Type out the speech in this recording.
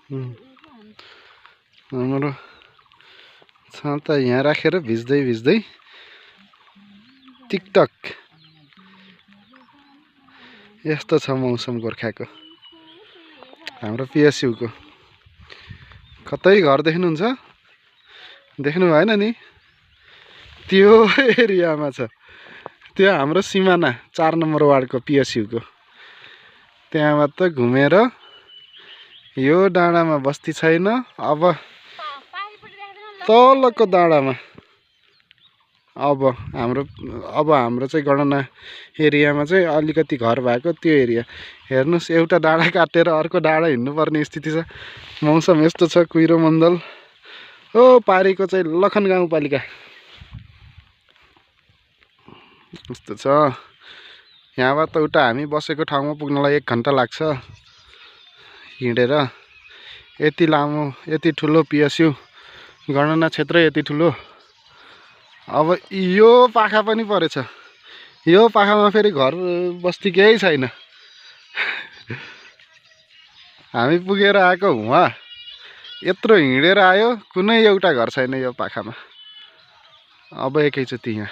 हाम्रो छाता यहाँ राखेर भिज्दै भिज्दै टिकटक। यस्तो छ मौसम गोर्खाको, हाम्रो पिएसयुको। कतै घर देख्नुहुन्छ? देख्नु भएन नि, त्यो एरियामा छ। त्यो हाम्रो सिमाना 4 नम्बर वार्डको पिएसयुको। त्यहाँबाट घुमेर यो डाँडामा बस्ती छैन, अब तलको डाँडामा अब हाम्रो चाहिँ गणना एरियामा चाहिँ अलिकति घर भएको त्यो एरिया। हेर्नुहोस्, एउटा डाँडा काटेर अर्को डाँडा हिँड्नुपर्ने स्थिति छ। मौसम यस्तो छ, कुहिरो मण्डल। हो पारीको चाहिँ लखन गाउँपालिका यस्तो छ। यहाँबाट उता हामी बसेको ठाउँमा पुग्नलाई 1 घन्टा लाग्छ हिँडेर। यति लामो, यति ठुलो पिएसयु गणना क्षेत्र, यति ठुलो। अब यो पाखा पनि परेछ। यो पाखामा फेरि घर बस्ती केही छैन। हामी पुगेर आएको वहाँ, यत्रो हिँडेर आयो, कुनै एउटा घर छैन यो पाखामा। अब एकैचोटि यहाँ